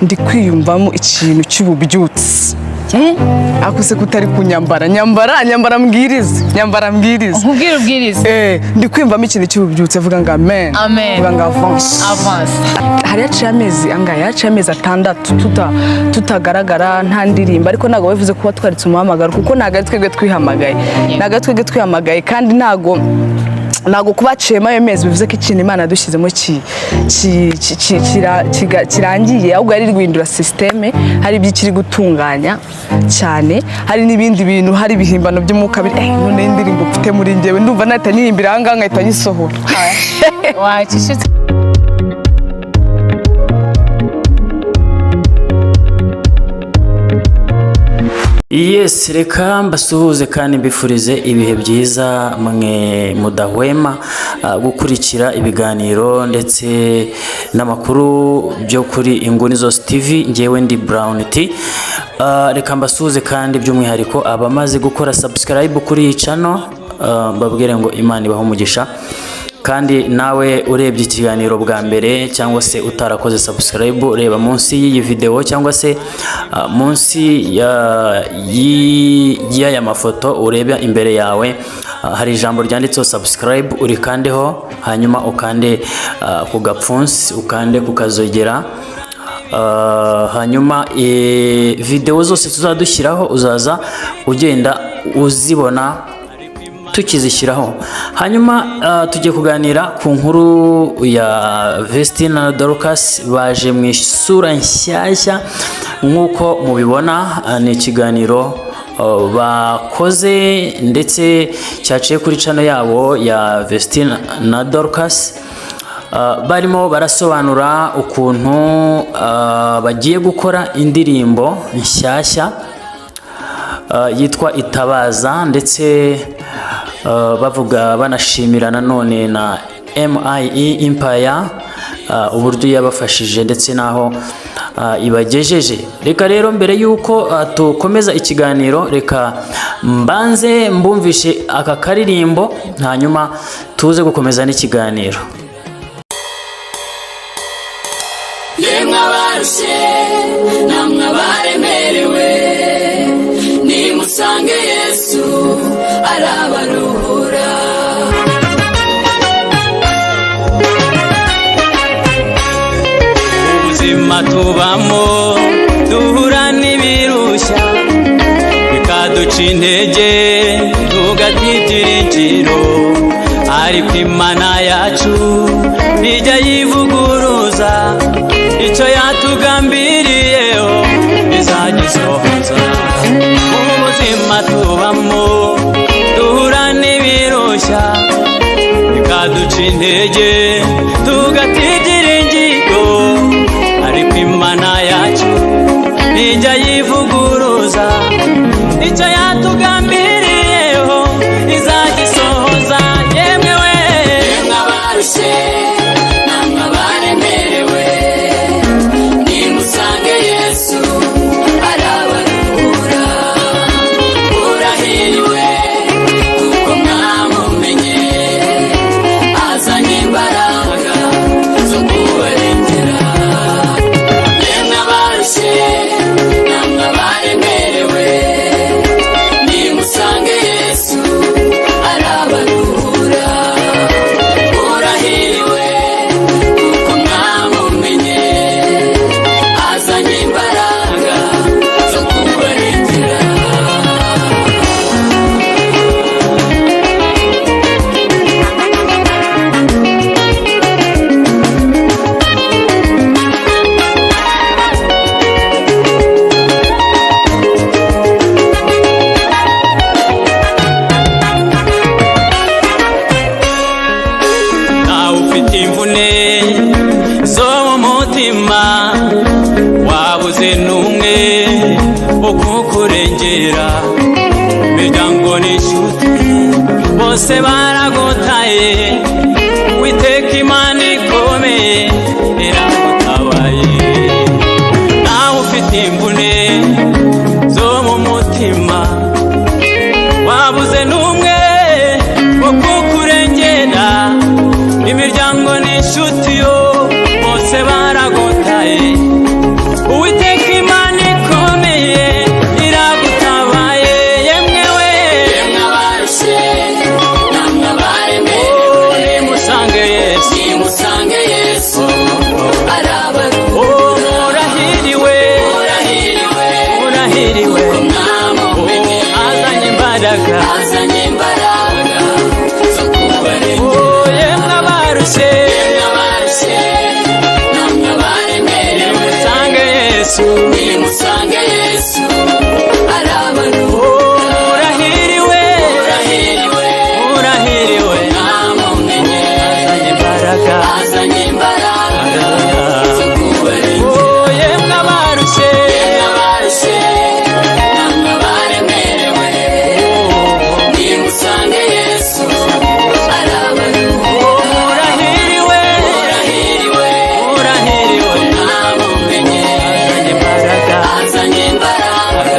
Ndi kwiyumvamo ikintu cy'ububyutse. Ako se kutari kunyambara? Nyambara, nyambara, mbwirize, nyambara, mbwirize. Nkubwire ubwirize. Ndi kwiyumvamo ikintu cy'ububyutse. Vuga ngo amen. Amen. Vuga ngo avance. Avance. Hari haciye amezi angahe? Haciye amezi 6 tutagaragara, nta ndirimbo, ariko ntabwo bivuze kuba twaritse umuhamagaro, kuko ntabwo ari twebwe twihamagaye, ntabwo ari twebwe twihamagaye, kandi ntabwo kuba haciyemo ayo mezi bivuze ko ikintu Imana yadushyizemo kirangiye, ahubwo yari iri guhindura système. Hari ibyo ikiri gutunganya cyane, hari n'ibindi bintu, hari ibihimbano by'umwuka biri. None indirimbo mfite muri njyewe, ndumva nahita nyirimbira aha ngaha, nkahita nyisohora. Wacecetse. Yes, reka mbasuhuze kandi mbifurize ibihe byiza, mwe mudahwema gukurikira ibiganiro ndetse n'amakuru byo kuri Inguni Zose TV. Ngewe ndi Brown T. Reka mbasuhuze kandi by'umwihariko abamaze gukora subscribe kuri iyi channel, mbabwire ngo Imana ibahe umugisha. Kandi nawe urebye ikiganiro bwa mbere cyangwa se utarakoze subscribe, reba munsi y'iyi video cyangwa se munsi y'aya mafoto urebe imbere yawe, hari ijambo ryanditseho subscribe, urikandeho, hanyuma ukande ku gapfunsi, ukande ku kazogera. Hanyuma video zose tuzadushyiraho uzaza ugenda uzibona tukizishyiraho. Hanyuma tugiye kuganira ku nkuru ya Vestine na Dorcas, baje mu isura nshyashya nk'uko mubibona. Ni ikiganiro bakoze ndetse cyaciye kuri channel yabo ya Vestine na Dorcas. Barimo barasobanura ukuntu bagiye gukora indirimbo nshyashya yitwa Itabaza, ndetse bavuga banashimira nanone na MIE Empire uburyo yabafashije ndetse n'aho ibagejeje. Reka rero mbere y'uko tukomeza ikiganiro, reka mbanze mbumvishe aka karirimbo, hanyuma tuze gukomeza n'ikiganiro. Yemwe abarushye namwe abaremerewe, nimusange Yesu arabaruhura. Ubuzima tubamo duhura n'ibirushya, bikaduca intege, tugata ibyiringiro, ariko Imana yacu ntijya yivuguruza. Icyo yatugambiriyeho izagisohoza. Ubuzima tubamo duhura n'ibirushya, bikaduca intege, tugata ibyiringiro, ariko Imana yacu ntijya yivuguruza. Icyo yatugambiriyeho izagisohoza. Yemwe we! Yemwe abarushye namwe abaremerewe, nimusange Yesu arabaruhura. Urahiriwe kuko mwamumenye, azanye imbaraga zo kubarengera. Yemwe abarushye namwe abaremerewe, nimusange Yesu arabaruhura. Urahiriwe kuko mwamumenye, azanye imbaraga zo kubarengera. Nawe ufite imvune zo mu mutima, wabuze n'umwe ukukurengera, imiryango n'inshuti bose baragutaye, Witeka Imana ikomeye iragutabaye. Nawe ufite imvune zo mu mutima, wabuze n'umwe wo kukurengera, imiryango n'inshuti yo bose baragotaye. Murahiriwe, kuko mwamumenye, azanye imbaraga, azanye imbaraga zo kubarengera. Oh, yemwe abarushye, Abarushye namwe abaremerewe, musange Yesu. Nimusange Yesu arabaruhura. Oh, murahiriwe, Murahiriwe, murahiriwe, mwamumenye, azanye imbaraga, azanye imbaraga zo kubarengera. Oh, yemwe abarushye, Abarushye namwe abaremerewe, nimusange Yesu arabaruhura. Oh, murahiriwe, Murahiriwe, murahiriwe, mwamumenye, azanye imbaraga, azanye imbaraga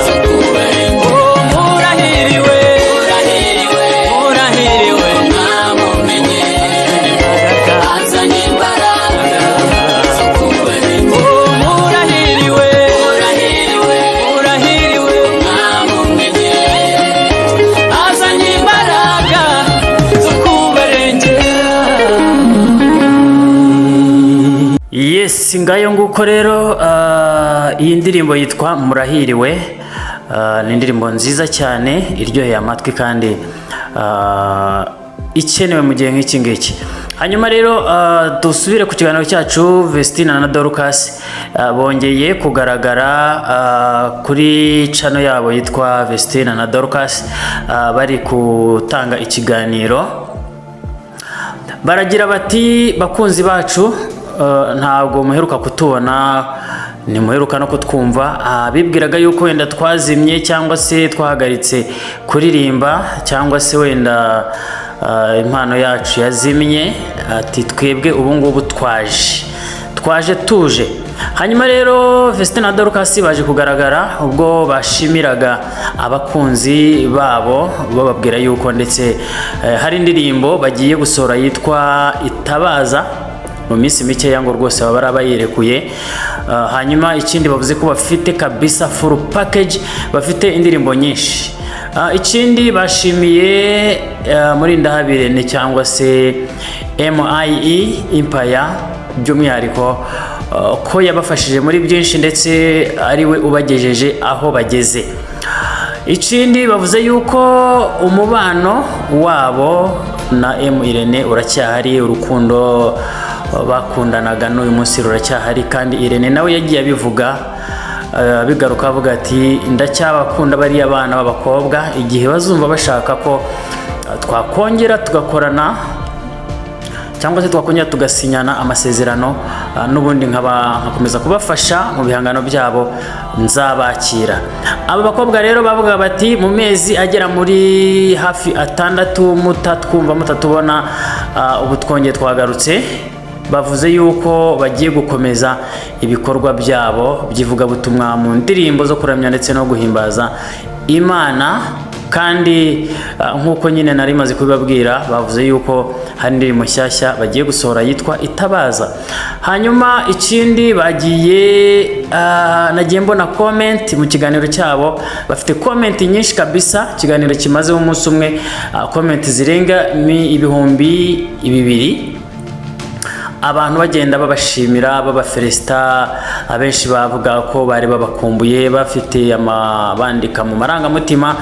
zo kubarengera. Oh, murahiriwe, Murahiriwe, murahiriwe, mwamumenye, azanye imbaraga, azanye imbaraga zo kubarengera. Oh, murahiriwe, Murahiriwe, murahiriwe, mwamumenye, azanye imbaraga zo kubarengera. Yes, ngayo nguko rero. Iyi ndirimbo yitwa Murahiriwe. Ni indirimbo nziza cyane iryoheye amatwi kandi ikenewe mu gihe nk'iki ngiki. Hanyuma rero dusubire ku kiganiro cyacu. Vestine na Dorcas bongeye kugaragara kuri channel yabo yitwa Vestine na Dorcas, bari gutanga ikiganiro. Baragira bati: "Bakunzi bacu, ntabwo muheruka kutubona, ntimuheruka no kutwumva. Bibwiraga yuko wenda twazimye cyangwa se twahagaritse kuririmba cyangwa se wenda impano yacu yazimye." Ati: "Twebwe ubu ngubu twaje tuje." Hanyuma rero Vestine na Dorcas baje kugaragara ubwo bashimiraga abakunzi babo, bababwira yuko ndetse hari indirimbo bagiye gusohora yitwa Itabaza mu minsi mikeya, ngo rwose baba barabayirekuye. Hanyuma ikindi bavuze ko bafite kabisa full package, bafite indirimbo nyinshi. Ikindi bashimiye Murindahabi Irene cyangwa se MIE Empire by'umwihariko, ko yabafashije muri byinshi ndetse ari we ubagejeje aho bageze. Ikindi bavuze yuko umubano wabo na M Irene uracyahari, urukundo bakundanaga n'uyu munsi ruracyahari, kandi Irene nawe yagiye abivuga, bigaruka avuga ati: "Ndacyabakunda bariya bana b'abakobwa, igihe bazumva bashaka ko twakongera tugakorana cyangwa se twakongera tugasinyana amasezerano, n'ubundi nkaba nkakomeza kubafasha mu bihangano byabo, nzabakira." Aba bakobwa rero bavuga bati: "Mu mezi agera muri hafi 6 mutatwumva, mutatubona, ubu twongeye twagarutse." Bavuze yuko bagiye gukomeza ibikorwa byabo by'ivugabutumwa mu ndirimbo zo kuramya ndetse no guhimbaza Imana. Kandi nk'uko nyine nari maze kubibabwira, bavuze yuko hari indirimbo nshyashya bagiye gusohora yitwa Itabaza. Hanyuma ikindi bagiye, nagiye mbona comment mu kiganiro cyabo, bafite comment nyinshi kabisa. Ikiganiro kimaze umunsi umwe, comment zirenga 2000, abantu bagenda babashimira, babafelicita. Abenshi bavuga ko bari babakumbuye, bafite bandika mu marangamutima,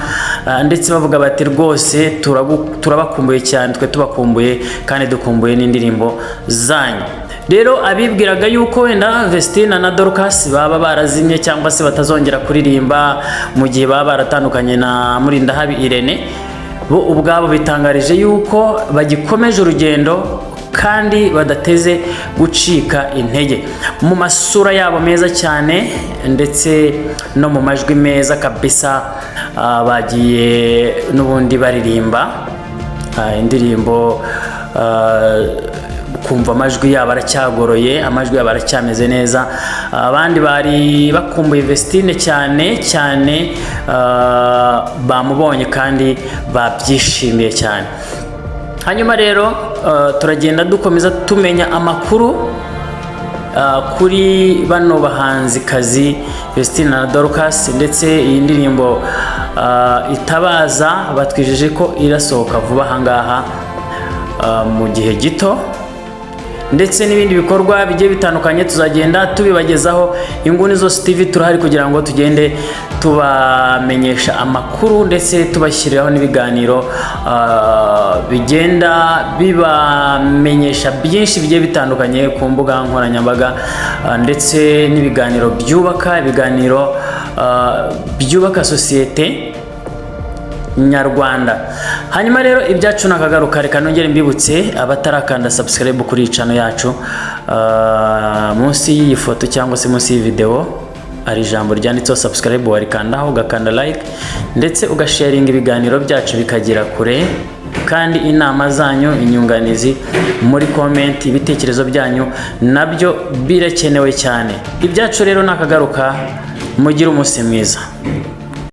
ndetse bavuga bati: "Rwose turabakumbuye cyane, twe tubakumbuye kandi dukumbuye n'indirimbo zanyu." Rero abibwiraga yuko wenda Vestine na Dorcas baba barazimye cyangwa se batazongera kuririmba mu gihe baba baratandukanye na Murindahabi Irene, bo ubwabo bitangarije yuko bagikomeje urugendo kandi badateze gucika intege. Mu masura yabo meza cyane ndetse no mu majwi meza kabisa, bagiye n'ubundi baririmba indirimbo, kumva amajwi yabo aracyagoroye, amajwi yabo aracyameze neza. Abandi bari bakumbuye Vestine cyane cyane, bamubonye kandi babyishimiye cyane. Hanyuma rero turagenda dukomeza tumenya amakuru kuri bano bahanzikazi Vestine na Dorcas, ndetse iyi ndirimbo Itabaza batwijeje ko irasohoka vuba ahangaha mu gihe gito. ndetse n'ibindi bikorwa bigiye bitandukanye tuzagenda tubibagezaho. Inguni Zose TV turahari kugira ngo tugende tubamenyesha amakuru ndetse tubashyiriraho n'ibiganiro bigenda bibamenyesha byinshi bigiye bitandukanye ku mbuga nkoranyambaga, ndetse n'ibiganiro byubaka, ibiganiro byubaka sosiyete nyarwanda. Hanyuma rero ibyacu nakagaruka. Reka nongere mbibutse abatarakanda subscribe kuri iyi channel yacu, munsi y'iyi foto cyangwa se munsi y'iyi video hari ijambo ryanditseho subscribe, warikandaho ugakanda like ndetse ugasharinga ibiganiro byacu bikagera kure. Kandi inama zanyu, inyunganizi muri comment, ibitekerezo byanyu nabyo birakenewe cyane. Ibyacu rero nakagaruka, mugire umunsi mwiza.